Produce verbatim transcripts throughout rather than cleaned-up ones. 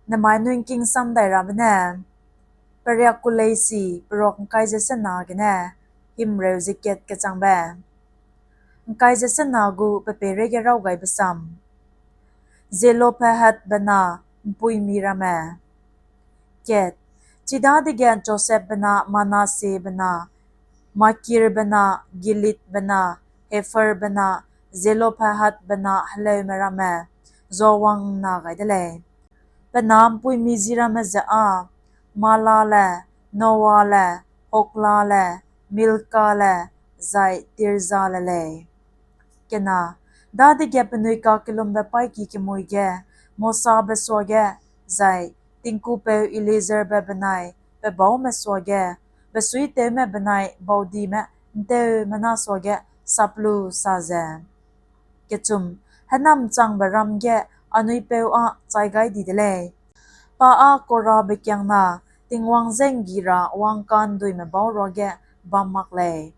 Nemai nui ’ngking sam dai rabe ne, Periak Kuleisi, perok ’ngkai ze sena gene himreu ze kat kechangbe. ’Ngkai ze sena gu pe peireige raw gaibe sam. Zelophehadbe na ’mpuimi ramme. Kat, chidadege Josepbe na Manassebe na Makirbe na Gileadbe na Hepherbe na Zelophehadbe na heleume ramme zuawang ’nna gai de lei. Pe na ’mpuimi ji ramme ze â Mahlale, Noale, Hoglale, Milkale, zai Tirzale lei. Kena, dadege penui kakellumbe paîki kemui ge Mosabe suage, zai tingkupeu Eleazarbe benai pe baume suage, besuitewme benai baudime ’nteumena suage sap lu sa ze, Kechum, hênamchangbe ram ge anui peu â chai gai di de lei. Pa â Korabe kiangna Tingwang je ’nggi ra wangka'nduime bau ruage bam mak lei,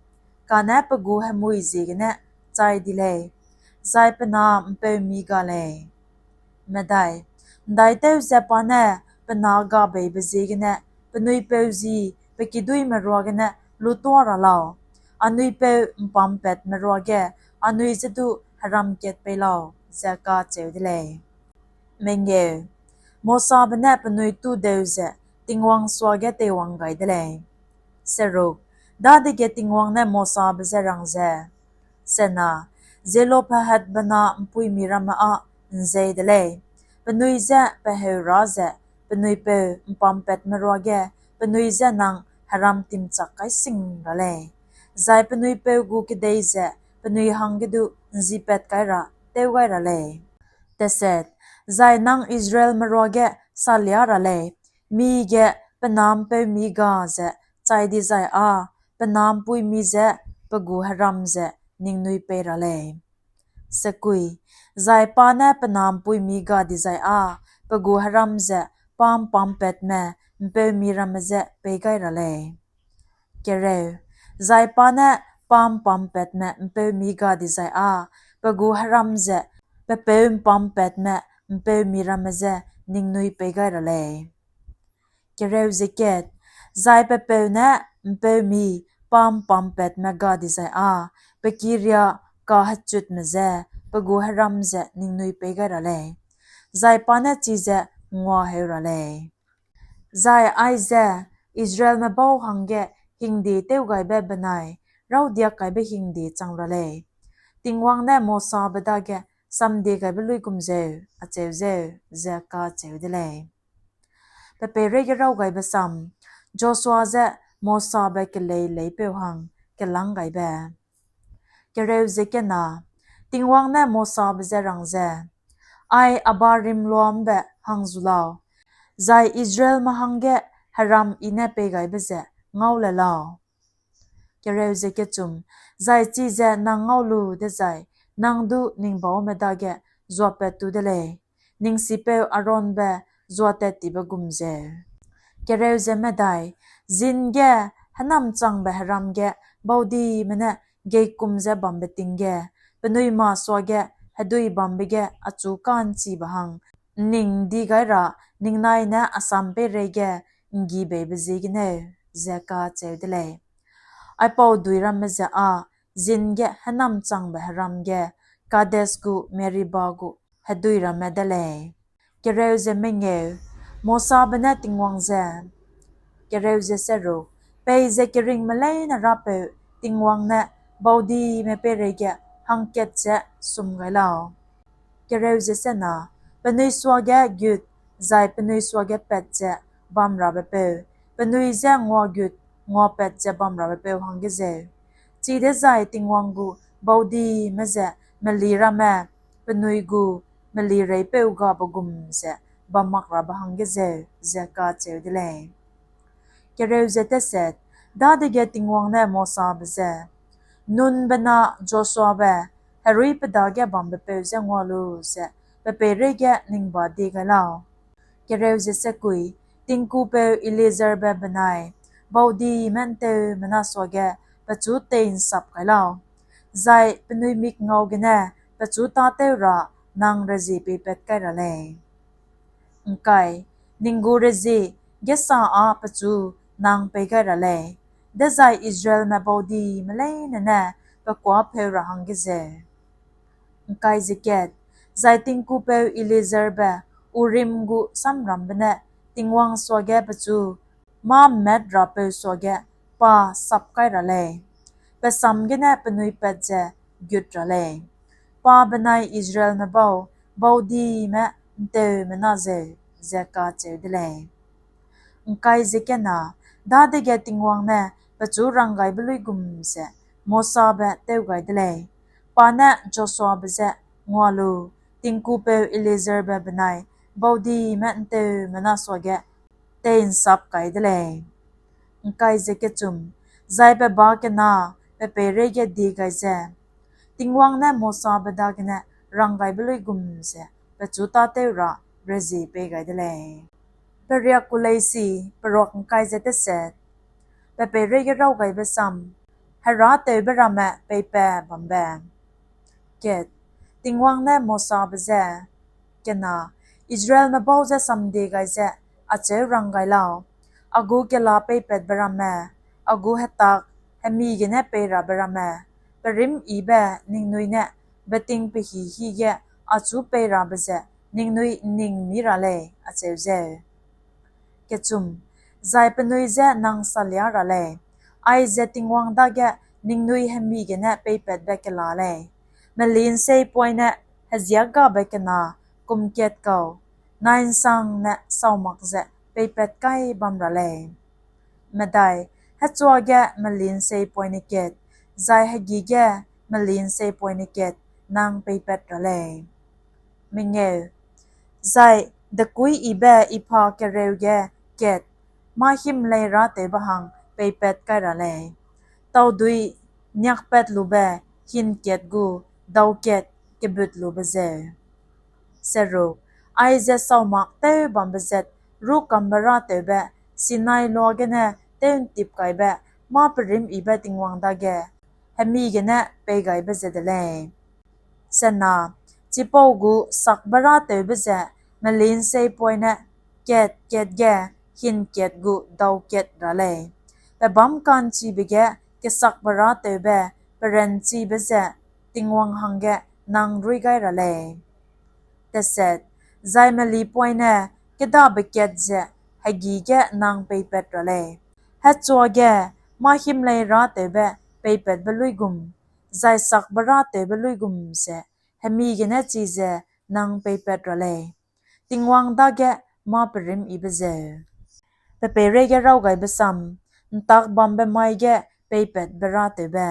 kane pe gu hemui ziegene chai di lei, zai pe na ’mpeumi ga lei. Medai, ’ndaitew ze pa ne pe na gabeibe ziegene penui peu ji pe kiduîme ruagene lutua ra lau, anui peu ’mpampatme ruage anui je du heram kat pei lau, ze kacheu de lei. Mengeu, Mosabe ne penui tudeu ze Tingwang suage teiwang gai de lei. Seruk, dadege Tingwang ne Mosabe je rang ze, Sena, Zelophehadbe na ’mpuimi ramme â ’nzei de lei, penui je pe heu ra ze penui peu ’mpampatme ruage penui je nang heram timchak kai sing ra lei, zai penui peu gu kedei ze penui hangge du ’nzipat kai ra tew gai ra lei. Teset, zai nang Israelme ruage salia ra lei, mige pe na ’mpeumi ga ze chai dizai â pe na ’mpuimi je pe gu heram ze ningnui pei ra lei. Sekui, zai pa ne pe na ’mpuimi ga dizai â pe gu heram ze pa ’mpampatme ’mpeumi ramme je pei gai ra lei. Kereu, zai pa ne pa ’mpampatme ’mpeumi ga dizai â pe gu heram ze pe peu ’mpampatme ’mpeumi ramme je ningnui pei gai ra lei. Kereu ze kat, zai pe peu ne ’mpeumi pa ’mpampatme ga dizai â pe kiria kahechutme je pe gu heram ze ningnui pei gai ra lei, zai pa ne chize nguaheu ra lei. Zai aize Israelme bau hangge hingde tewgaibe benai rawdiak kaibe hingde chang ra lei, Tingwang ne Mosabe dage samdiegaibe luigum zeu acheu zeu, ze kacheu de lei. Pe peireige raw gaibe sam, Joshua je Mosabe kelei leipeu hang kelâng gaibe. Kereu ze kena, Tingwang ne Mosabe je rang ze, Ai Abarim loa ’mbe hang zu lau, zai Israelme hangge heram I ne peigaibe ze ngau le lau. Kereu ze kechum, zai chize nang ngau lu dezai nang du ning baume dage zuapat tu de lei, ning sipeu Aaronbe zuatat tibe gum zeu. Kereu ze medai, zin ge hênamchangbe heram ge baudime ne geikum ze bambe ting ge, penui masuage hedui bambe ge achu ka'nchibe hang ’nning ’ndi gai ra ningnai ne asam peireige ’nggibeibe ziegeneu, ze kacheu de lei. Aipau dui ramme ze â zin ge hênamchangbe heram ge Kades gu Meriba gu hedui ramme de lei. Kereu ze mengeu, Mosabe ne Tingwang je, Kereu ze seruk, peize keringme leine Rapeu Tingwang ne baudime peireige hangkat ze sum gai lau. Kereu ze sena, penui suage gut zai penui suage pat ze bamrabe peu, penui je nguagut nguapat ze bamrabe peu hangge zeu, chidezai Tingwang gu baudime ze meli ramme penui gu melireipeu gabe gum ze bam mak rabe hangge zeu, ze kacheu de lei. Kereu ze teset, dadege Tingwang ne Mosabe je, Nunbe na Joshuabe, herui pe dage bambepeu je ngua lu ze pe peireige ning ba die gai lau. Kereu ze sekui, tingkupeu Eleazarbe benai baudime ’nteumena suage pechu tei'nsap kai lau, zai penui mikngau gene pechu tâtew ra nang rezie peipat kai ra lei. ’Ngkai, ning gu rezie gêsa â pechu nang pei gai ra lei, dezai Israelme baudime leine ne pe kuâ pheu ra hangge zeu. Zai tingkupeu Eleazarbe Urim gu samrambe ne Tingwang suage pechu mâ ’mmat rapeu suage pa sap kai ra lei; pe sam gene penui pat ze gut ra lei, pa benai Israelme bau baudime ’nteumena zeu, ze kacheu de lei. Dadege Tingwang ne pechu ranggaibe luigum ze Mosabe tew gai de lei; pa ne Joshuabe je, Ngua lu, tingkupeu Eleazarbe benai baudime ’nteumena suage tei'nsap kai de lei. Zai pe ba kena pe peireige die gai ze, Tingwang ne Mosabe dagene ranggaibe luigum ze pechu tâtew ra rezie pei gai de lei. Periak Kuleisi, Peruak ’ngkai ze teset. Pe peireige raw gaibe sam: Herâtewbe ramme peipat bambe. Tingwang ne Mosabe je, Kena, Israelme bau je samdie gai ze acheu rang gai lau: A gu kela peipatbe ramme, a gu hetak hemi gene peirabe ramme, perîmyibe ningnui ne beting pehî-hî ge achu peirabe ze ningnui ’nning mî ra lei, acheu zeu. Zai penui je nang salia ra lei, aize Tingwang dage ningnui hemi gene peipatbe kela lei: Meli'nseipoine heziâkgabe kena kum kat kau, nai'nsangne sau mak ze peipat kai bam ra lei. Hechuage meli'nseipoine kat, zai hegî ge meli'nseipoine kat nang peipat ra lei. Zai dekuiyibe ipha kereu ge kat mâ-himlei râtewbe hang peipat kai ra lei, taudui niakpatlube hin kat gu dau kat kebutlube zeu. Aize sau mak tew bambe zat rûkambe râtewbe Sinai loa gene tew'ntipkaibe mâ-perîmyibe Tingwang dage hemi gene peigaibe ze de lei. Chipau gu sakbe râtewbe ze meli'nseipoine kat kat ge hin kat gu dau kat ra lei; pebâm ka'nchibe ge kesakbe râtewbe peranchibe ze Tingwang hangge nang ruî gai ra lei. Zai melipoine kêdabe kat ze hegî ge nang peipat ra lei; hechuage mâ-himlei râtewbe peipatbe luigum, zai sakbe râtewbe luigum ze hemi gene chize nang peipat ra lei, Tingwang dage mâ-perîmyibe zeu. Pe peireige raw gaibe sam: Ntak bambe mai ge peipatbe râtewbe.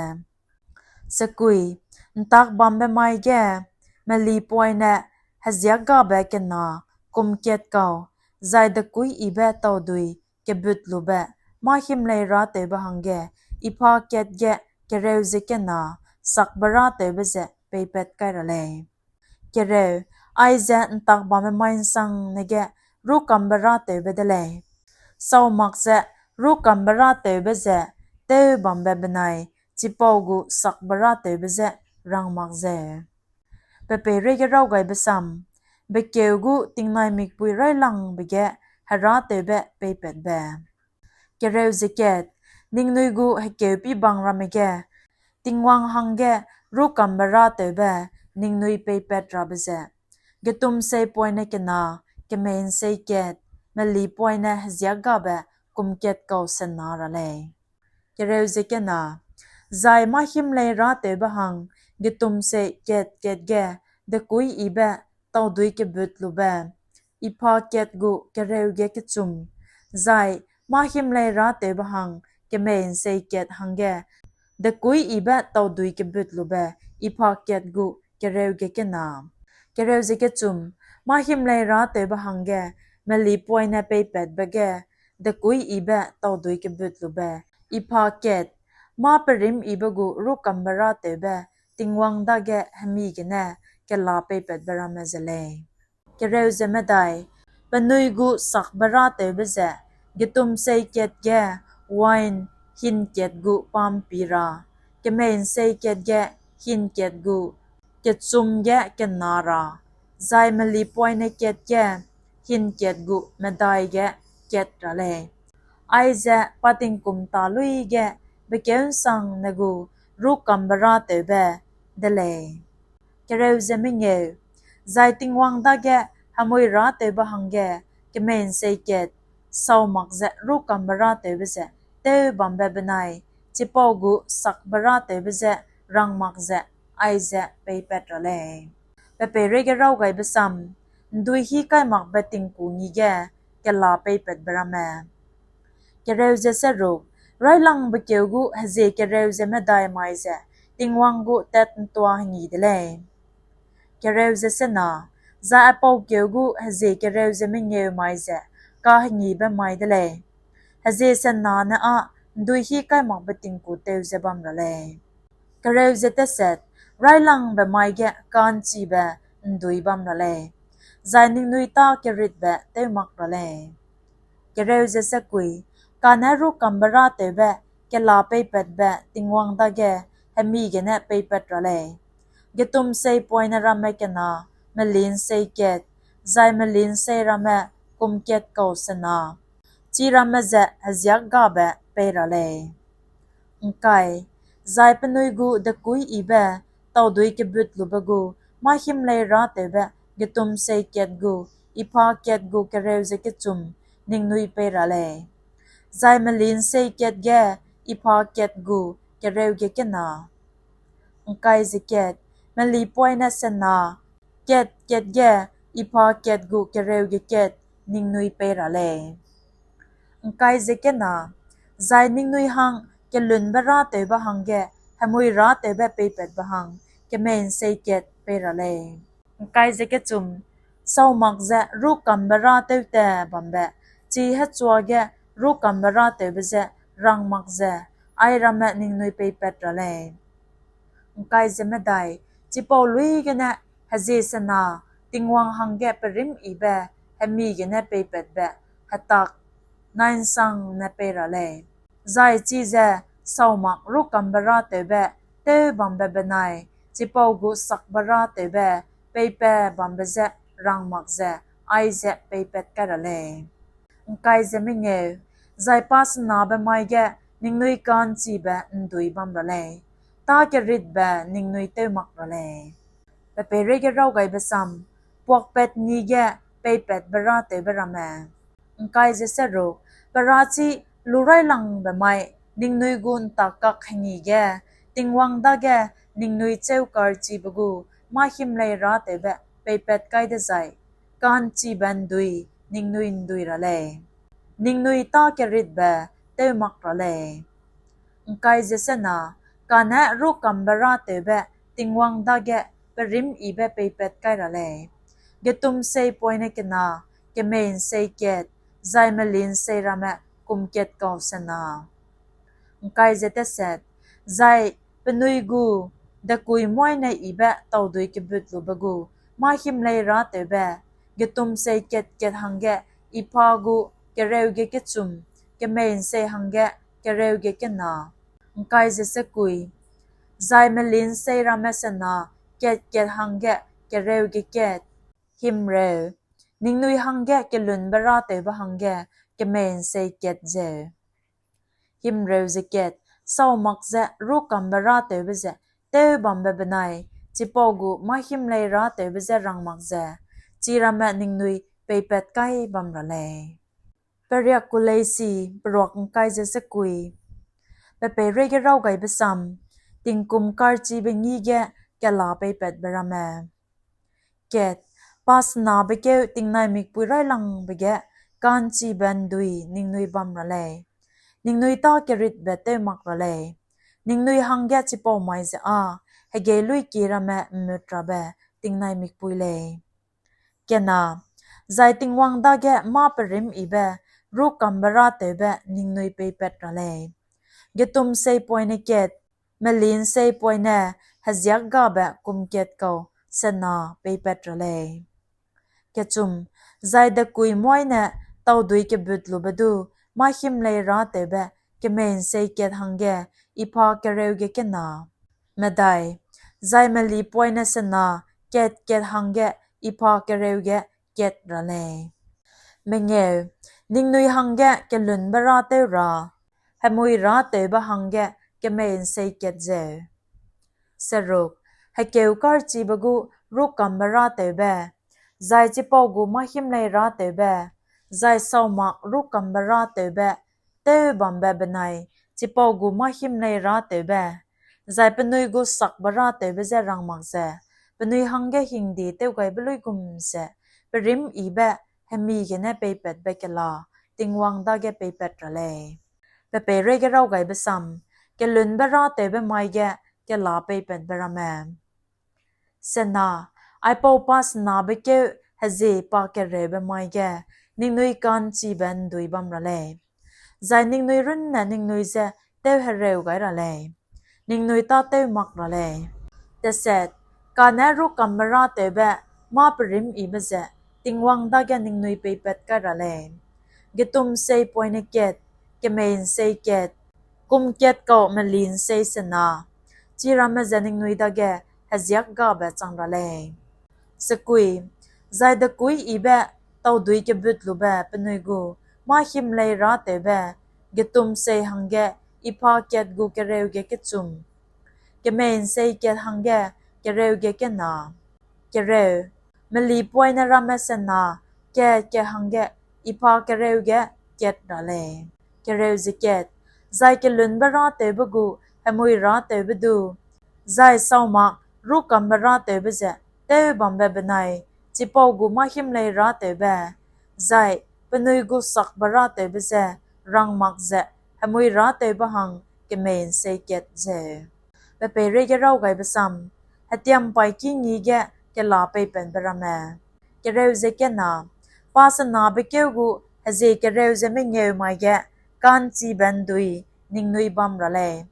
’Ntak bambe mai ge melipoine heziâkgabe kena kum kat kau, zai dekuiyibe taudui kebutlube mâ-himlei râtewbe hangge ipha kat ge kereu ze kena sakbe râtewbe ze peipat kai ra lei. Aize ntak bambe mai ’nsangne ge rûkambe râtewbe de lei, sau mak ze rûkambe râtewbe ze tew bambe benai chipau gu sakbe râtewbe je rang mak zeu. Pe peireige raw gaibe sam: Bekeu gu tingnaimikpui raîlangbe ge herâtewbe peipatbe. Ningnui gu hekeupi bang ramme ge Tingwang hangge rûkambe râtewbe ningnui peipat rabe ze, getumseipoine kena kemei'nsei kat, melipoine heziâkgabe kum kat kau sena ra lei. Zai mâ-himlei râtewbe hang getumsei kat kat ge dekuiyibe taudui kebutlube ipha kat gu kereu ge kechum, zai mâ-himlei râtewbe hang kemei'nsei kat hangge dekuiyibe taudui kebutlube ipha kat gu kereu ge kena. Mâ-himlei râtewbe hangge melipoine peipatbe ge dekuiyibe taudui kebutlube ipha kat, mâ-perîmyibe gu rûkambe râtewbe Tingwang dage hemi gene kela peipatbe ramme ze lei. Penui gu sakbe râtewbe ze getumsei kat ge wain hin kat gu pa'mpi ra, kemei'nsei kat ge hin kat gu kechum ge kena ra, zai melipoine kat ge hinkat gu medai ge kat ra lei. Aize pa tingkum ta luî ge bekeu ’nsangne gu rûkambe râtewbe de lei. Kereu ze mengeu, zai Tingwang dage hemui râtewbe hangge kemei'nsei kat, sau mak ze rûkambe râtewbe ze tew bambe benai chipau gu sakbe râtewbe je rang mak ze aize peipat ra lei. Pe peireige raw gaibe sam, ’ndui hî kai makbe tingku ngi ge kela peipatbe ramme. Kereu ze seruk, raîlangbe keu gu hezie kereu ze medai mai ze Tingwang gu tat ’ntua hengi de lei. Kereu ze sena, zai aipau keu gu hezie kereu ze mengeu mai ze kahengibe mai de lei. Hezie sena ne â ’ndui hî kai makbe tingku tew ze bam ra lei. Kereu ze teset, raîlangbe mai ge ka'nchibe ’ndui bam ra lei, zai ningnui tâ keritbe tew mak ra lei. Kereu ze sekui, kane rûkambe râtewbe kela peipatbe Tingwang dage hemi gene peipat ra lei. Getumsei poine ramme kena, meli'nsei kat, zai meli'nsei ramme kum kat kau sena, chi ramme ze heziak gabe pei ra lei. ’Ngkai, zai penui gu dekuî yibe taudui kebut lube gu mâ-himlei râtewbe getumsei kat gu ipha kat gu kereu ze kechum ningnui pei ra lei, zai meli'nsei kat ge ipha kat gu kereu ge kena. ’Ngkai ze kat, meli poine sena, kat kat ge ipha kat gu kereu ge kat ningnui pei ra lei. ’Ngkai ze kena, zai ningnui hang kelunbe râtewbe hangge hemui râtewbe peipatbe hang kemei'nsei kat pei ra lei. ’Ngkai ze kechum, sau mak ze rûkambe râtew te bambe, chi hechua ge rûkambe râtewbe je rang mak ze, airamme ningnui peipat ra lei. ’Ngkai ze medai, chipau luî gene hezie sena Tingwang hangge perîmyibe hemi gene peipatbe hetak nai ’nsangne pei ra lei, zai chize sau mak rûkambe râtewbe tew bambe benai chipau gu sakbe râtewbe peipat bambe je rang mak ze aize peipat kai ra lei. ’Ngkai ze mengeu, zai pasenabe mai ge ningnui ka'nchibe ’ndui bam ra lei, tâ keritbe ningnui tew mak ra lei. Pe peireige raw gaibe sam, puakpat ngi ge peipatbe râtewbe ramme. ’Ngkai ze seruk, pe râchi lu raîlangbe mai ningnui gu ’ntak kak hengi ge Tingwang dage ningnui cheu karchibe gu mâ-himlei râtewbe peipat kai dezai, ka'nchibe ’ndui ningnui ’ndui ra lei, ningnui tâ keritbe tew mak ra lei. ’Ngkai ze sena, kane rûkambe râtewbe Tingwang dage perîmyibe peipat kai ra lei, getumsei poine kena, kemei'nsei kat, zai meli'nsei ramme kum kat kau sena. ’Ngkai ze teset, zai penui gu dekuî moine yibe taudui kebut lube gu mâ-himlei râtewbe, getumsei kat kat hangge ipha gu kereu ge kechum, kemei'nsei hangge kereu ge kena. ’Ngkai ze sekui, zai meli'nsei ramme sena kat kat hangge kereu ge kat. Himreu, ningnui hangge kelunbe râtewbe hangge kemei'nsei kat zeu. Himreu ze kat, sau mak ze rûkambe râtewbe ze tew bambe benai chipau gu mâ-himlei râtewbe je rang mak ze, chi ramme ningnui peipat kai bam ra lei. Periak ku leisi, peruak ’ngkai ze sekui. Pe peireige raw gaibe sam, tingkum karchibe ngi ge kela peipatbe ramme. Kat, pasenabe keu tingnaimikpui raîlangbe ge ka'nchibe ’ndui ningnui bam ra lei, ningnui tâ keritbe tew mak ra lei, ningnui hangge chipau mai ze â hegei luîki ramme ’mmut rabe tingnaimikpui lei. Kena, zai Tingwang dage mâ-perîmyibe rûkambe râtewbe ningnui peipat ra lei, getumsei poine kat, meli'nsei poine heziak gabe kum kat kau sena peipat ra lei. Kechum, zai dekuî moine taudui kebut lube du mâ-himlei râtewbe kemei'nsei kat hangge ipha kereu ge kena. Medai, zai meli poine sena kat kat hangge ipha kereu ge kat ra lei. Mengeu, ningnui hangge kelunbe râtew ra, hemui râtewbe hangge kemei'nsei kat zeu. Seruk, hekeu karchibe gu rûkambe râtewbe, zai chipau gu mâhimlei râtewbe, zai saumak rûkambe râtewbe, tew bambe benai chipau gu mâhimlei râtewbe, zai penui gu sakbe râtewbe je rang mak ze, penui hangge hingde tewgaibe luigum ze, perîmyibe hemi gene peipatbe kela, Tingwang dage peipat ra lei. Pe peireige raw gaibe sam, kelunbe râtewbe mai ge kela peipatbe ramme. Sena, aipau pa senabe keu hezie pa kereube mai ge, ningnui ka'nchibe ’ndui bam ra lei. Zai ningnui runne ningnui je tewhereu gai ra lei. Ningnui tâtew mak ra lei. Teset, kane rûkambe râtewbe mâ perîmyibe ze, Tingwang dage ningnui peipat kai ra lei. Getumsei poine kat, kemei'nsei kat, kum kat kau meli'nsei sena, chiramme ze ningnui dage heziak gabe chang ra lei. Sekui, zai dekuiyibe taudui kebutlube penui gu mâhimlei râtewbe, getumsei hangge ipa kat gu kereu ge kechum, kemei'nsei kat hangge kereu ge kena, kereu, melipoine ramme sena, kat kat hangge ipa kereu ge kat ra lei. Kereu ze kat, zai kelunbe râtewbe gu hemui râtewbe du, zai saumak rûkambe râtewbe ze tew bambe benai chipau gu mâhimlei râtewbe, zai penui gu sakbe râtewbe je rang mak ze hemui râtewbe hang kemei'nsei kat zeu. Pe peireige raw gaibe sam, hetiampaî kî ngi ge kela peipatbe ramme. Kereu ze kena, pa senabe keu gu hezie kereu ze mengeu mai ge ka'nchibe ’ndui ningnui bam ra lei.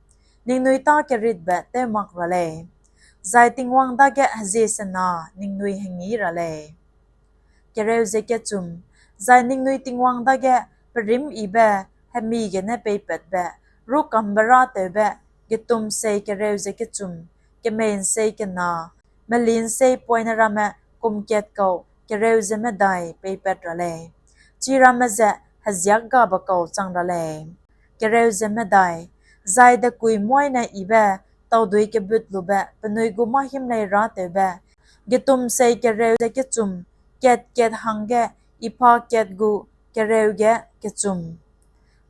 Ningnui tâ keritbe tew mak ra lei. Zai Tingwang dage hezie sena ningnui hengi ra lei. Kereu ze kechum, zai ningnui Tingwang dage perîmyibe hemi gene peipatbe, rûkambe râtewbe, getumsei kereu ze kechum, kemei'nsei kena, meli'nsei poine ramme kum kat kau kereu ze medai peipat ra lei. Chiramme ze heziak gabe kau chang ra lei. Kereu ze medai, zai dekui moine yibe taudui kebutlube penui gu mâhimlei râtewbe, getumsei kereu ze kechum, kat kat hangge ipa kat gu kereu ge kechum,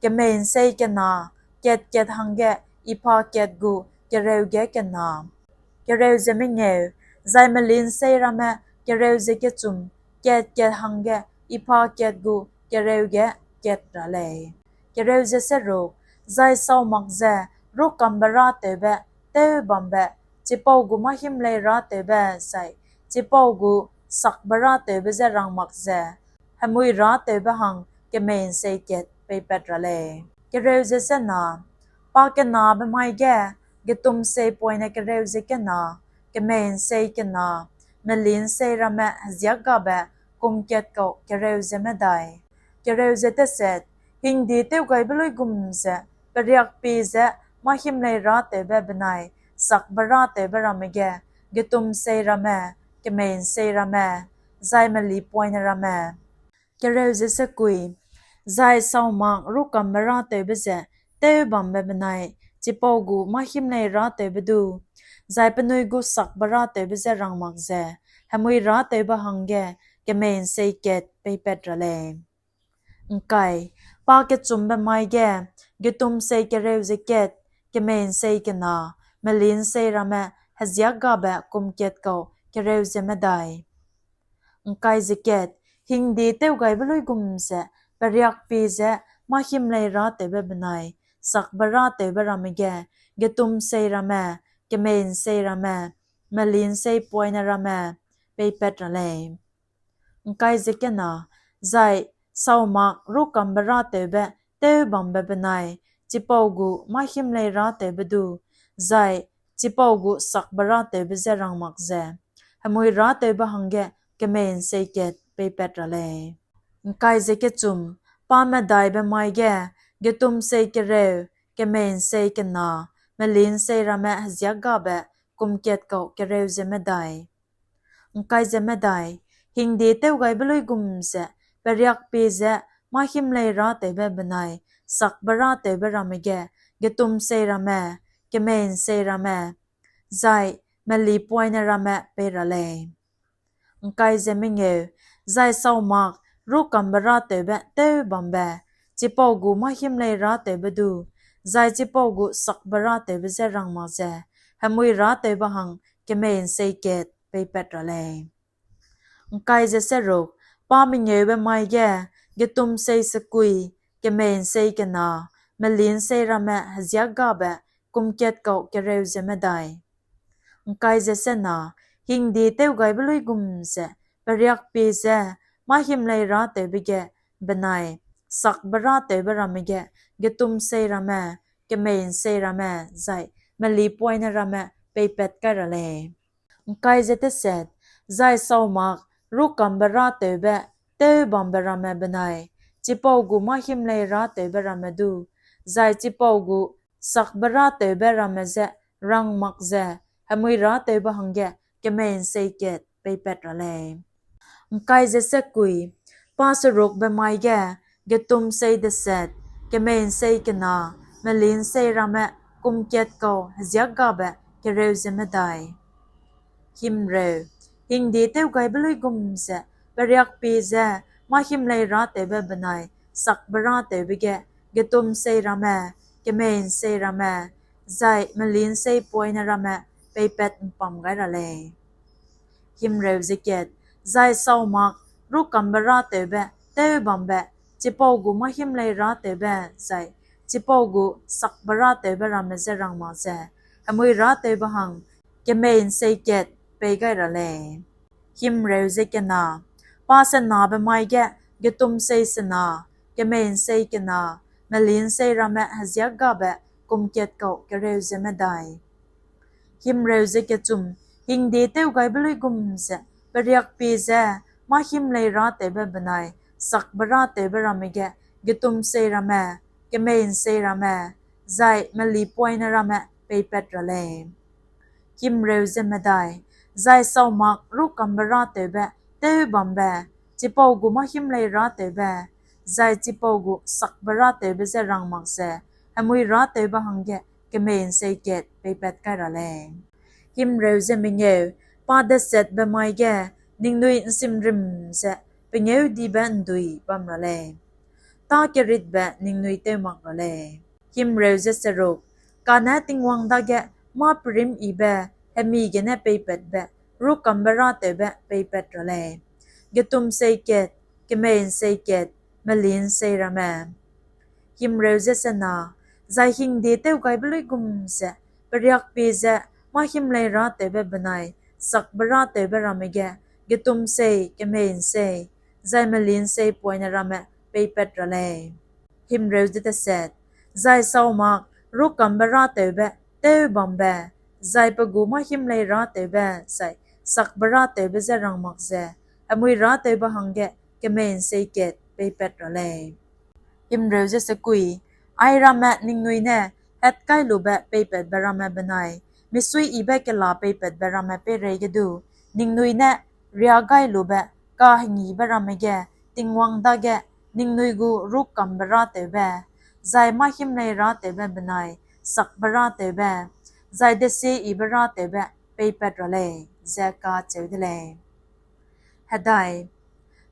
kemei'nsei kena, kat kat hangge ipa kat gu kereu ge kena. Kereu ze mengeu, zai meli'nsei ramme kereu ze kechum, kat kat hangge ipa kat gu kereu ge kat ra lei. Kereu ze seruk, zai saumak ze rûkambe râtewbe tew bambe, chipau gu mâhimlei râtewbe zai chipau gu sakbe râtewbe je rang mak ze hemui râtewbe hang kemei'nsei kat peipat ra lei. Kereu ze sena, pa kenabe mai ge, getumsei poine kereu ze kena, kemei'nsei kena, meli'nsei ramme heziak gabe kum kat kau kereu ze medai. Kereu ze teset, hingde tewgaibe luigum ze, periakpie ze mâhimlei râtewbe benai sakbe râtewbe ramme ge, getumsei ramme, kemei'nsei ramme, zai melipoine ramme. Kereu ze sekui, zai saumak rûkambe râtewbe ze tew bambe benai chipau gu mâhimlei râtewbe du, zai penui gu sakbe râtewbe je rang mak ze hemui râtewbe hangge kemei'nsei kat peipat ra lei. ’Ngkai, pa kechumbe mai ge, getumsei kereu ze kat, kemei'nsei kena, meli'nsei ramme heziak gabe kum kat kau kereu ze medai. ’Ngkai ze kat, hingde tewgaibe luigum ze, periakpie ze mâhimlei râtewbe benai sakbe râtewbe ramme ge, getumsei ramme, kemei'nsei ramme, meli'nsei poine ramme peipat ra lei. ’Ngkai ze kena, zai saumak rûkambe râtewbe tew bambe benai chipau gu mâhimlei râtewbe du, zai chipau gu sakbe râtewbe je rang mak ze hemui râtewbe hangge kemei'nsei kat peipat ra lei. ’Ngkai ze kechum, pa medaibe mai ge, getumsei kereu, kemei'nsei kena, meli'nsei ramme heziak gabe kum kat kau kereu ze medai. ’Ngkai ze medai, hingde tewgaibe luigum ze, periakpie ze mâ-himlei râtewbe benai sakbe râtewbe ramme ge getumsei ramme, kemei'nsei ramme, zai melipoine ramme pei ra lei. ’Ngkai ze mengeu, zai saumak rûkambe râtewbe tew bambe, chipau gu mâ-himlei râtewbe du, zai chipau gu sakbe râtewbe je rang mak ze, hemui râtewbe hang kemei'nsei kat peipat ra lei. ’Ngkai ze seruk, pa mengeube mai ge, getumsei sekui, kemei'nsei kena, meli'nsei ramme heziak gabe, kum kat kau kereu ze medai. ’Ngkai ze sena, hingde tewgaibe luigum ze, periakpie ze, mâ-himlei râtewbe ge benai sakbe râtewbe ramme ge, getumsei ramme, kemei'nsei ramme, zai melipoine ramme peipat kai ra lei. ’Ngkai ze teset, zai saumak rûkambe râtewbe tew bambe ramme benai, chipau gu mâ-himlei râtewbe ramme du, zai chipau gu sakbe râtewbe ramme je rang mak ze, hemui râtewbe hangge kemei'nsei kat peipat ra lei. ’Ngkai ze sekui, pa serukbe mai ge, getumsei deset, kemei'nsei kena, meli'nsei ramme, kum kat kau heziak gabe kereu ze medai. Himreu, hingde tewgaibe luigum ze, periakpie ze, mâ-himlei râtewbe benai sakbe râtewbe ge, getumsei ramme, kemei'nsei ramme, zai meli'nsei poine ramme peipat ’mpam gai ra lei. Himreu ze kat, zai saumak rûkambe râtewbe tew bambe, chipau gu mâ-himlei râtewbe, zai chipau gu sakbe râtewbe ramme je rang mak ze, hemui râtewbe hang kemei'nsei kat pei gai ra lei. Himreu ze kena, pa senabe mai ge, getumsei sena, kemei'nsei kena, meli'nsei ramme heziak gabe, kum kat kau kereu ze medai. Himreu ze kechum, hingde tewgaibe luigum ze, periakpie ze, mâ-himlei râtewbe benai sakbe râtewbe ramme ge, getumsei ramme, kemei'nsei ramme, zai melipoine ramme peipat ra lei. Himreu ze medai, zai saumak rûkambe râtewbe tew bambe, chipau gu mâ-himlei râtewbe, zai chipau gu sakbe râtewbe je rang mak ze, hemui râtewbe hangge kemei'nsei kat peipat kai ra lei. Himreu ze mengeu, pa desetbe mai ge, ningnui ’nsimrim ze pengêudibe ’ndui bam ra lei. Tâ keritbe ningnui tew mak ra lei. Himreu ze seruk, kane Tingwang dage mâ-perîmyibe hemi gene peipatbe rûkambe râtewbe peipat ra lei. Getumsei kat, kemei'nsei kat, meli'nsei ramme. Himreu ze sena, zai hingde tewgaibe luigum ze, periakpie ze, mâ-himlei râtewbe benai sakbe râtewbe ramme ge, getumsei, kemei'nsei, zai meli'nsei poine ramme peipat ra lei. Himreu ze deset, zai saumak rûkambe râtewbe tew bambe, zai pe gu mâ-himlei râtewbe, zai sakbe râtewbe je rang mak ze, hemui râtewbe hangge kemei'nsei kat peipat ra lei. Himreu ze sekui, airamme ningnui ne hetkailube peipatbe ramme benai misuiyibe kela peipatbe ramme peireige du, ningnui ne riagailube kahengibe ramme ge Tingwang dage ningnui gu rûkambe râtewbe, zai mâ-himlei râtewbe benai sakbe râtewbe, zai desieyibe râtewbe peipat ra lei, ze kacheu de lei. Hedai,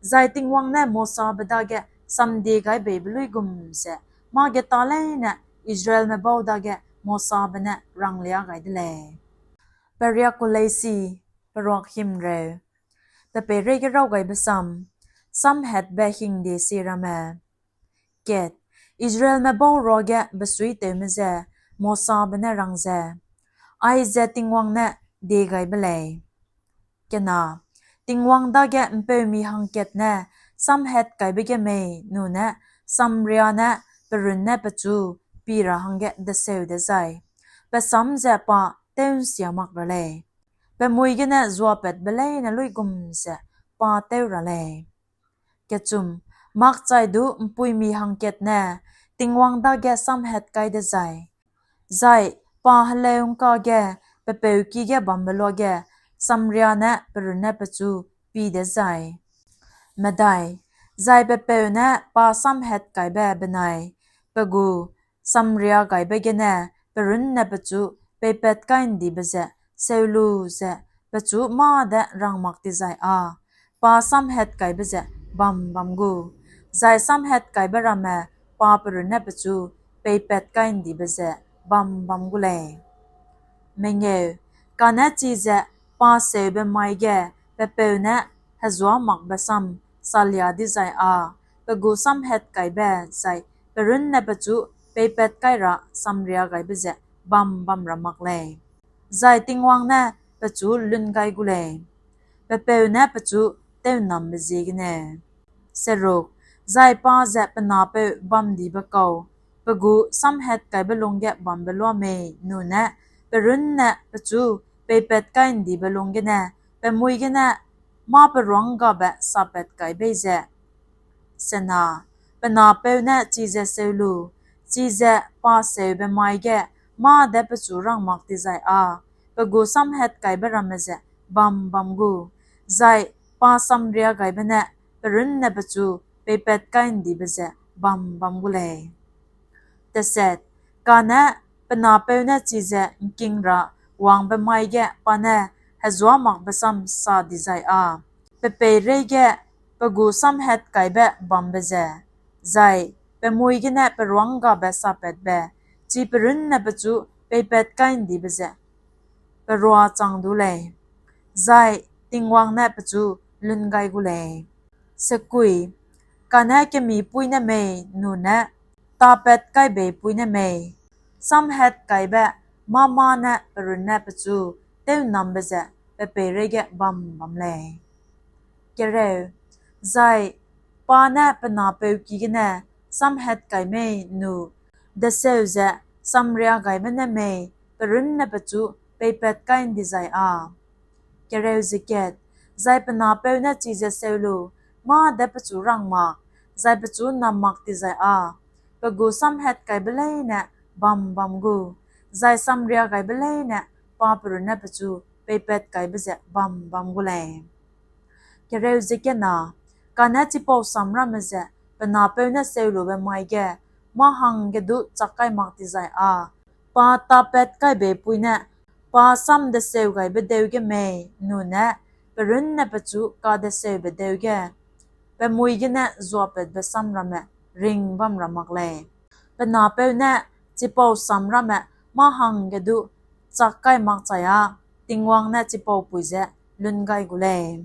zai Tingwang ne Mosabe dage samdie gai beibe luigum ze, mâ-geta leine Israelme bau dage Mosabe ne ranglia gai de lei. Periak ku leisi, peruak himreu. Pe peireige raw gaibe sam, samhatbe hingde si ramme. Kat, Israelme bau ruage besuitewme ze Mosabe ne rang ze, aize Tingwang ne diegaibe lei. Kena, Tingwang dage ’mpeumi hangkat ne samhatkaibe ge mei nune samria ne pe runne pechu pi ra hangge deseu dezai, pe sam ze pa tew'nsia mak ra lei. Pe mui gene zuapatbe leine luigum ze pa tew ra lei. Kechum, makchai du ’mpuimi hangkat ne Tingwang dage samhat kai dezai, zai pa heleu ’ngka ge pe peuki ge bambe luage samria ne pe runne pechu pi dezai. Medai, Zai pe peu ne pa samhatkaibe benai pe gu samriagaibe gene pe runne pechu peipat kai ’ndibe ze seu lu ze pechu mâ de rangmak dizai â pa samhatkaibe ze bam bam gu, zai samhatkaibe ramme pa pe runne pechu peipat kai ’ndibe ze bam bam gu lei. Mengeu, kane chize pa seube mai ge pe peu ne hezuâmakbe sam salia dizai â pe gu samhatkaibe zai pe runne pechu peipat kai ra samriagaibe ze bam bam ra mak lei, zai Tingwang ne pechu lun gai gu lei, pe peu ne pechu tew'nnambe ziegene. Seruk, zai pa ze pe napeu bam'ndibe kau, pe gu samhatkaibe lungge bambe luamei nune pe runne pechu peipat kai ’ndibe lung gene pe mui gene mâ-peruânggabe sapat kai bei ze. Sena, pe napeu ne chize seu lu, chize pa seube mai ge mâ de pechu rangmak dizai â pe gu samhatkaibe ramme ze bam bam gu, zai pa samriagaibe ne pe runne pechu peipat kai ’ndibe ze bam bam gu lei. Teset, kane pe napeu ne chize ’ngking ra wangbe mai ge pa ne hezuâmakbe sam sa dizai â pe peireige pe gu samhatkaibe bambe ze, zai pe mui gene peruânggabe sapatbe, chi pe runne pechu peipat kai ’ndibe ze perua chang du lei, zai Tingwang ne pechu lun gai gu lei. Sekui, kane kemîpui ne mei nune tapat kai beipui ne mei, samhatkaibe mâ-mâ ne pe runne pechu tew'nnambe ze pe peireige bam bam lei. Kereu, zai pa ne pe napeu ki gene samhatkai mei nu deseu ze samriagaibe ne mei pe runne pechu peipat kai ’ndizai â. Kereu ze kat, zai pe napeu ne chize seu lu, mâ de pechu rangmak, zai pechu ’nnammak dizai â pe gu samhatkaibe leine bam bam gu, zai samriagaibe leine pa pe runne pechu peipat kaibe ze bam bam gu lei. Kereu ze kena, kane chipau sam ramme ze pe napeu ne seu lube mai ge mâ hangge du chak kai mak dizai â pa tapat kai beipui ne pa sam deseu gaibe deu ge mei nune pe runne pechu kadeseube deu ge pe mui gene zuapatbe sam ramme ring bam ra mak lei. Pe napeu ne chipau sam ramme mâ hangge du chak kai makchai â Tingwang ne chipaupui ze lun gai gu lei.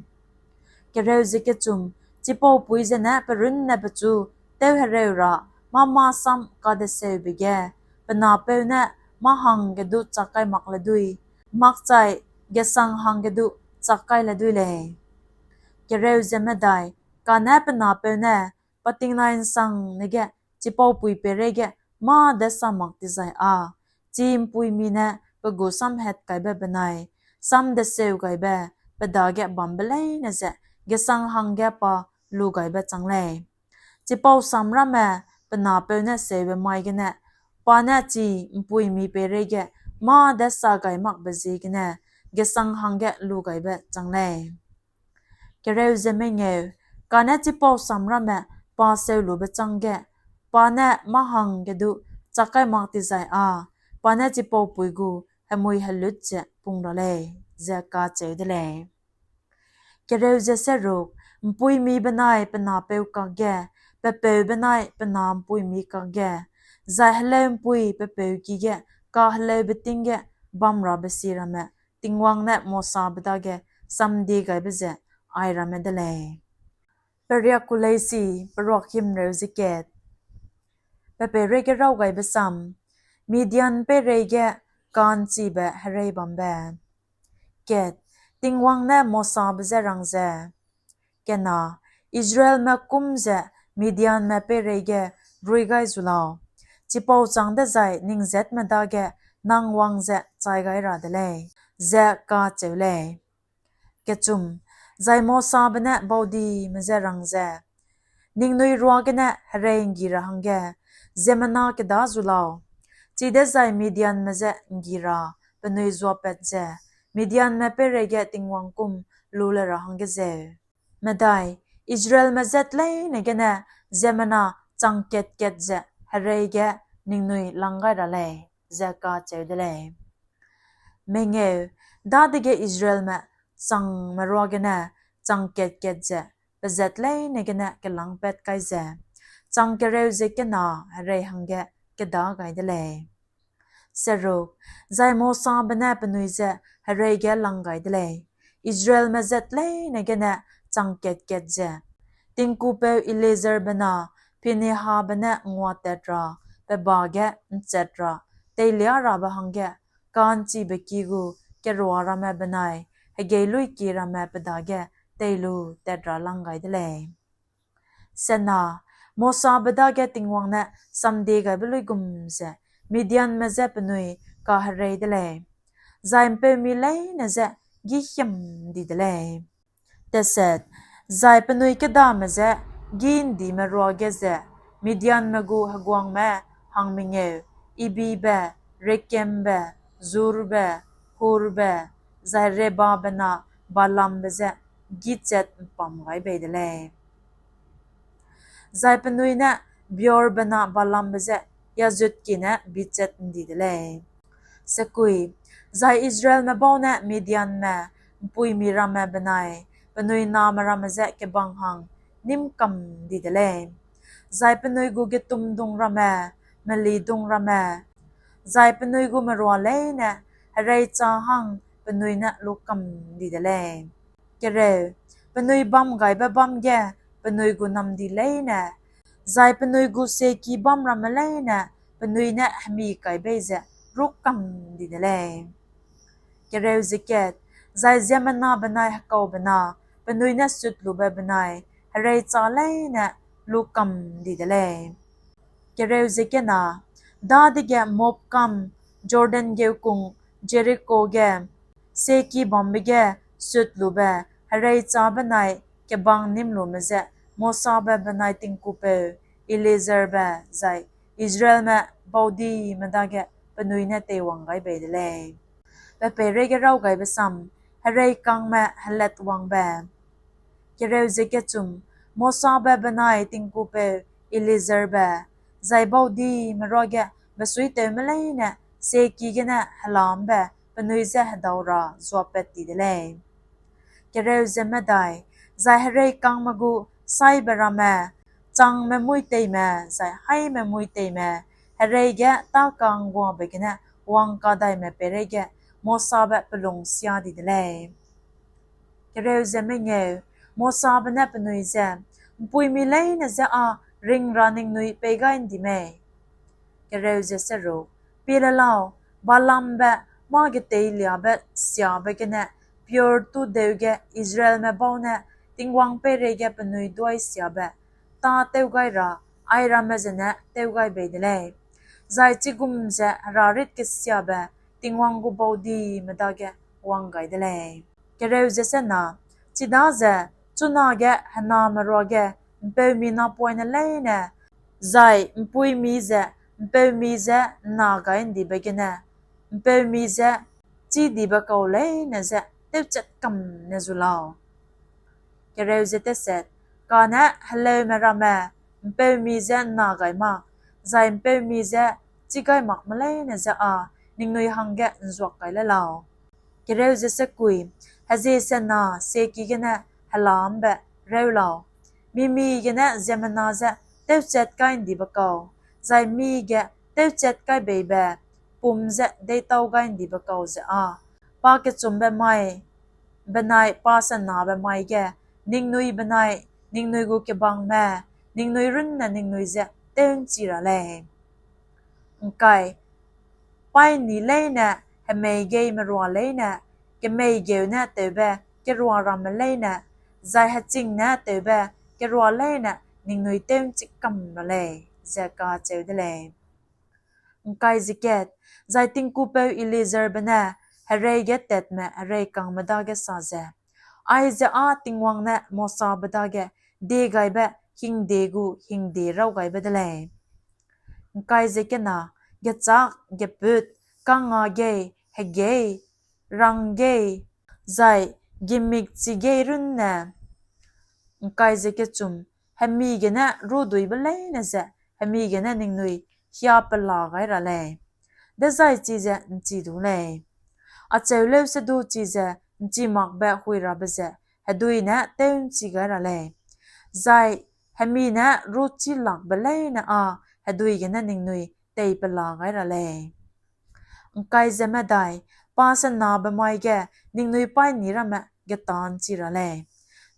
Kereu ze kechum, chipaupui zene pe runne pechu tewhereu ra mâ-mâ sam kadeseube ge pe napeu ne mâ hangge du chak kai mak le dui, makchai gesang hangge du chak kai le dui lei. Kereu ze medai, kane pe napeu ne pa tingnai ’nsangne ge chipaupui peireige mâ de sa mak dizai â chi ’mpuimi ne pe gu samhatkaibe benai sam deseu gaibe pe dage bambe leine ze gesang hangge pa lu gaibe chang lei. Chipau sam ramme pe napeu ne seube mai gene pa ne chi ’mpuimi peireige mâ de sa gai makbe ziegene gesang hangge lu gaibe chang lei. Kereu ze mengeu, kane chipau sam ramme pa seu lube chângge pa ne mâ hangge du chak kai mak dizai â pa ne chipaupui gu hemui helut ze pung ra lei, ze kacheu de lei. Kereu ze seruk, ’mpuimi benai pe napeu kakge, pe peu benai pe na ’mpuimi kakge, zai heleu ’mpui pe peu ki ge kaheleu beting ge bam rabe si ramme Tingwang ne Mosabe dage samdie gaibe ze airamme de lei. Periak ku leisi, peruak himreu ze kat. Pe peireige raw gaibe sam, Midian peireige ka'nchibe herei bambe. Kat, Tingwang ne Mosabe je rang ze, kena, Israelme kum ze Midianme peireige rui gai zu lau, chipau châng dezai ning zatme dage nang wang ze chai gai ra de lei, ze kacheu lei. Kechum, zai Mosabe ne baudime je rang ze, ningnui ruagene herei ’nggi ra hangge ziemmena kêda zu lau, chidezai Midianme je ’nggi ra penui zuapat ze Midianme peireige Tingwang kum lu le ra hangge zeu. Medai, Israelme zat leine gene ziemmena chang kat-kat ze herei ge ningnui lang gai ra lei, ze kacheu de lei. Mengeu, dadege Israelme changme ruagene chang kat-kat ze pezat leine gene kelângpat kai ze, chang kereu ze kena herei hangge kedâ gai de lei. Seruk, zai Mosabe ne penui je herei ge lang gai de lei, Israelme zat leine gene chang kat-kat ze, tingkupeu Eleazarbe na Phinehabe ne nguatat ra, pe ba ge ’nchat ra, teilia rabe hangge ka'nchibe ki gu kerua ramme benai hegeiluîki ramme pe dage tei lu tat ra lang gai de lei. Sena, Mosabe dage Tingwang ne samdiegaibe luigum ze Midianme je penui kaherei de lei, zai ’mpeumi leine je gî him di de lei. Teset, zai penui kêdame je gî ’ndime ruage ze Midianme gu heguangme hangmengeu, Ebibe, Rekembe, Zurbe, Hurbe, zai Rebabe na Balaambe je gî chat ’mpam gai bei de lei. Zai penui ne Beorbe na Balaambe je hiazutkie ne bichat ’ndi de lei. Sekui, zai Israelme bau ne Midianme ’mpuimi ramme benai penui name ramme je kebang hang nîm kam di de lei, zai penui gu getumdung ramme, melidung ramme, zai penui gu merua leine hereichâ hang penui ne lu kam di de lei. Kereu, penui bam gaibe bâm ge penui gu namdi leine, zai penui gu sieki bâm ramme leine penui ne hemi kai bei ze rû kam di de lei. Kereu ze kat, zai ziemmena benai hekaube na penui ne sutlube benai hereichâ leine lu kam di de lei. Kereu ze kena, dadege Moab kam Jordan geukung Jeriko ge sieki bambe ge sutlube hereichâ benai kebang nîm lume je Mosabe benai tingkupeu Eleazarbe zai Israelme baudime dage penui ne teiwang gai bei de lei. Pe peireige raw gaibe sam, hereikangme helatwangbe. Kereu ze kechum, Mosabe benai tingkupeu Eleazarbe, zai baudime ruage besuitewme leine sieki gene hela ’mbe penui je hedau ra zuapat ti de lei. Kereu ze medai, zai hereikangme gu saibe ramme, changme muîteime, zai haîme muîteime, herei ge tâ ka'ngguabe gene wangkadaime peireige Mosabe pelung sia di de lei. Kereu ze mengeu, Mosabe ne penui je, ’mpuimi leine je â ring ra ningnui pei gai ’ndi mei? Kereu ze seruk, pie le lau, Balaambe mâ geteiliabe siabe gene Peor tu deu ge Israelme bau ne Tingwang peireige penui duai siabe tâ tew gai ra, airamme zene tew gai bei de lei. Zai chigum ze herarit kesiabe Tingwang gu baudime dage wang gai de lei. Kereu ze sena, chidaze chunage hename ruage ’mpeumi napoine leine, zai ’mpuimi ze ’mpeumi je ’nna gai ’ndibe gene, ’mpeumi je chî dibe kau leine je tewchat kam ne zu lau. Kereu ze teset, kane heleume ramme ’mpeumi je ’nna gai mak, zai ’mpeumi je chî gai makme leine je â ningnui hangge ’nzuak kai le lau. Kereu ze sekui, hezie sena sieki gene hela ’mbe reu lau. Mimi gene ziemmena je tewchat kai ’ndibe kau, zai mi ge tewchat kai beibe pum je deîtau gai ’ndibe kau ze â, pakechumbe mai benai pasenabe mai ge ningnui benai ningnui gu kebangme, ningnui runne ningnui je tew ’nchi ra lei. ’Ngkai, paîni leine, hemei gei merua leine, kemei geu ne tewbe kerua ramme leine, zai heching ne tewbe kerua leine ningnui tew ’nchi kam ra lei, ze kacheu de lei. ’Ngkai ze kat, zai tingkupeu Eleazarbe ne herei ge tatme hereikangme dage sa ze, aize â Tingwang ne Mosabe dage diegaibe hingde gu hingde raw gaibe de lei. ’Ngkai ze kena, gechâk, gepût, kangngâ gei, hegei, rang gei, zai gimikchi gei runne ’Ngkai ze kechum, hemi gene rûduibe leine ze, hemi gene ningnui hia pela gai ra lei, dezai chize ’nchi du lei. Acheu leusedu chize ’nchi makbe hui rabe ze hedui ne tew'nchi gai ra lei, zai hemi ne rûchilakbe leine â hedui gene ningnui tei pela gai ra lei. ’Ngkai ze medai, pa senabe mai ge ningnui paîni ramme getâ ’nchi ra lei,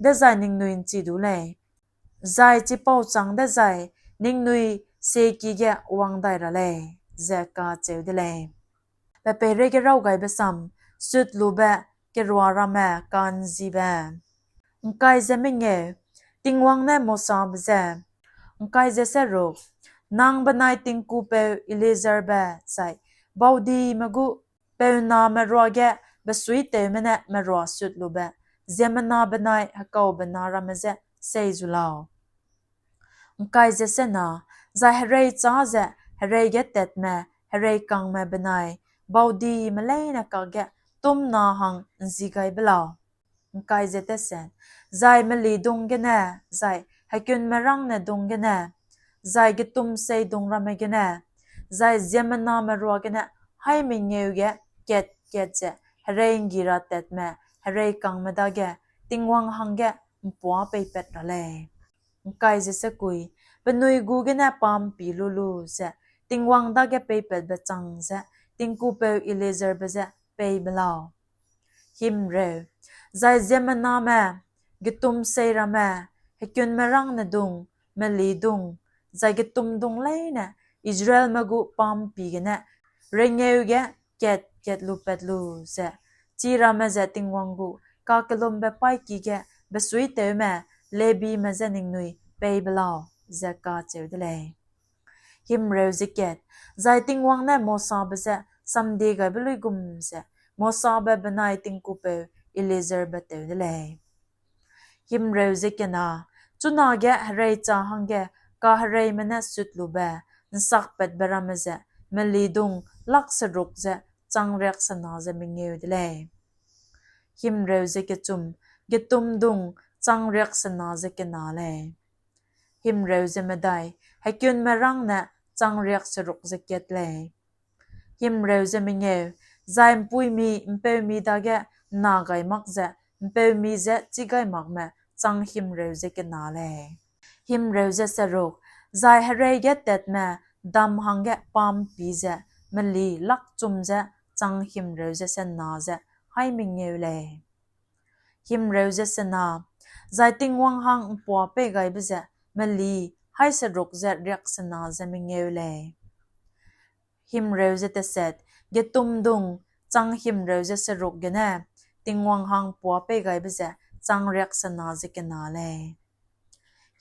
dezai ningnui ’nchi du lei, zai chipau châng dezai ningnui sieki ge wang dai ra lei, ze kacheu de lei. Pe peireige raw gaibe sam, sutlube kerua ramme ka'nzibe. ’Ngkai ze mengeu, Tingwang ne Mosabe je, ’ngkai ze seruk, nang benai tingkupeu Eleazarbe zai baudime gu peuname ruage besuitewme ne merua sutlube ziemmena benai hekaube na ramme je sei zu lau. ’Ngkai ze sena, zai hereichâ ze hereige tatme, hereikangme benai baudime leine kakge tûmna hang ’nzi gai be lau. ’Ngkai ze teset, zai melidung gene, zai hekunmerângne dung gene, zai getumseidung ramme gene, zai ziemmename ruagene haî mengeu ge kat-kat ze herei'nggi ra tatme hereikangme dage Tingwang hangge ’mpuâ peipat ra lei. ’Ngkai ze sekui, penui gu gene pa'mpi lu lu ze Tingwang dage peipatbe chang ze tingkupeu Eleazarbe je pei be lau. Himreu, zai ziemmename, getumsei ramme, hekunmerângne dung, melidung, zai getumdung leine Israelme gu pa'mpi gene rengeu ge kat-kat lupat lu ze, chiramme ze Tingwang gu kakellumbe paîki ge besuitewme Lebime je ningnui pei be lau, ze kacheu de lei. Himreu ze kat, zai Tingwang ne Mosabe je samdiegaibe luigum ze, Mosabe benai tingkupeu Eleazarbe tew de lei. Himreu ze kena, chunage hereichâ hangge kahereime ne sutlube, ’nsakpatbe ramme ze, melidung lak seruk ze chang riaksena ze mengeu de lei. Himreu ze kechum, getumdung chang riaksena ze kena lei. Himreu ze medai, hekunmerângne chang riak seruk ze kat lei. Himreu ze mengeu, zai ’mpuimi ’mpeumi dage ’nna gai mak ze, ’mpeumi je chî gai makme chang himreu ze kena lei. Himreu ze seruk, zai hereige tatme dam hangge pa'mpi ze, meli lakchum ze chang himreu ze sena ze haî mengeu lei. Himreu ze sena, zai Tingwang hang ’mpuâ pei gaibe ze meli haî seruk ze riaksena ze mengeu lei. Himreu ze teset, getumdung chang himreu ze seruk gene Tingwang hang puâ pei gaibe ze chang riaksena ze kena lei.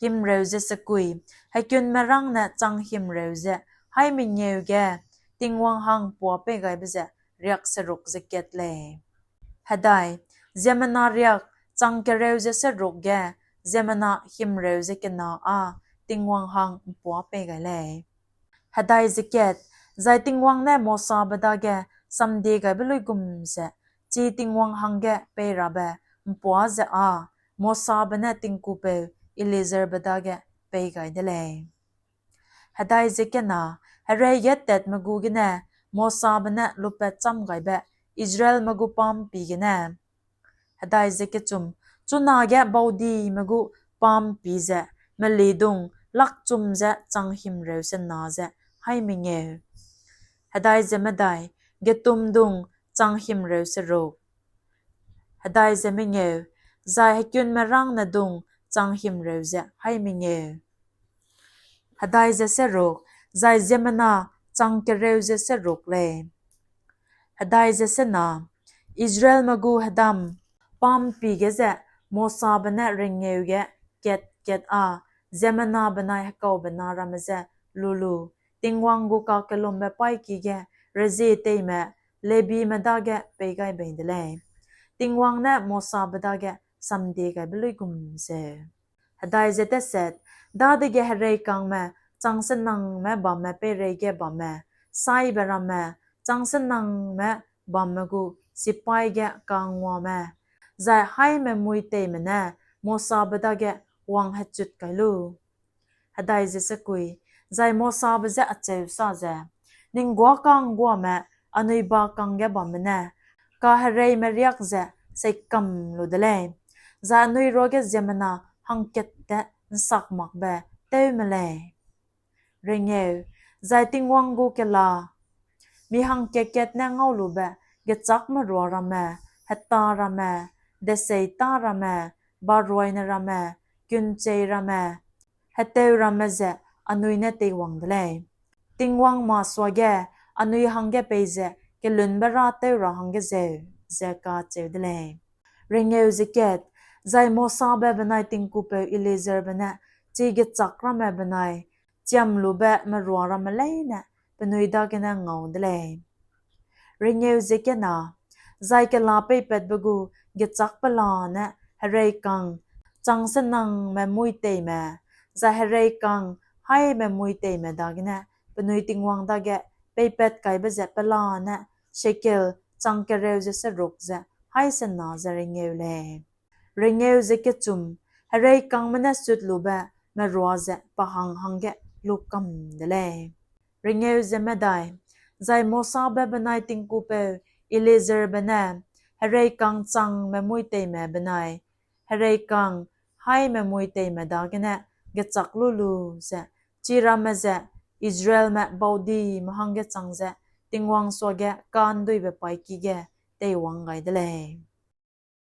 Himreu ze sekui, hekunmerângne chang himreu ze haî mengeu ge Tingwang hang puâ pei gaibe ze riak seruk ze kat lei. Hedai, ziemmena riak chang kereu ze seruk ge, ziemmena himreu ze kena â Tingwang hang ’mpuâ pei gai lei. Hedai ze kat, zai Tingwang ne Mosabe dage samdiegaibe luigum ze, chi Tingwang hangge pei rabe ’mpuâ ze â Mosabe ne tingkupeu Eleazarbe dage pei gai de lei. Hedai ze kena, hereige tatme gu gene Mosabe ne lupat cham gaibe Israelme gu pa'mpi gene, hedai ze kechum, chunage baudime gu pa'mpi ze melidung lakchum ze chang himreu sena ze haî mengeu. Hedai ze medai, getumdung chang himreu seruk. Hedai ze mengeu, zai hekunmerângne dung chang himreu ze haî mengeu. Hedai ze seruk, zai ziemmena chang kereu ze seruk lei. Hedai ze sena, Israelme gu hedam pa'mpi ge ze Mosabe ne rengeu ge kat-kat â ziemmena benai hekaube na ramme je lu lu, Tingwang gu kakellumbe paîki ge rezie teime Lebime dage pei gai bei de lei. Tingwang ne Mosabe dage samdiegaibe luigum zeu. Hedai ze teset, dadege hereikangme chang senangme bamme peireige bamme, saibe ramme, chang senangme bamme gu sipaî ge ka'ngguame, zai haîme mui teime ne Mosabe dage wang hechut kai lu. Hedai ze sekui, zai Mosabe je acheu sa ze, Ning guâ ka'ngguame anui ba kangge bamme ne, kahereime riak ze seikam lu de lei, zai anui ruage ziemmena hangkatte ’nsak makbe tew me lei. Rengeu, zai Tingwang gu kela, mi hangkat-kat ne ngaulube gechâk merua ramme, heta ramme, deseita ramme, baroine ramme, kunchei ramme, heteu ramme ze anui ne teiwang de lei. Tingwang masuage anui hangge peize kelunbe râtew ra hangge zeu, ze kacheu de lei. Rengeu ze kat, zai Mosabe benai tingkupeu Eleazarbe ne chi gechâk ramme benai chiamlube merua ramme leine penui dagene ngau de lei. Rengeu ze kena, zai kela peipatbe gu gechâk pelane hereikang changsenangme muîteime, zai hereikang haîme muîteime dagene penui Tingwang dage peipat kaibe ze pelane shekel chang kereu ze seruk ze haî sena ze rengeu lei. Rengeu ze kechum, hereikangme ne sutlube merua ze pa hang hangge lukam de lei. Rengeu ze medai, zai Mosabe benai tingkupeu Eleazarbe ne hereikang changme muîteime benai hereikang haîme muîteime dagene gechâk lu lu ze, chiramme ze Israelme baudime hangge chang ze Tingwang suage ka'nduibe paîki ge teiwang gai de lei.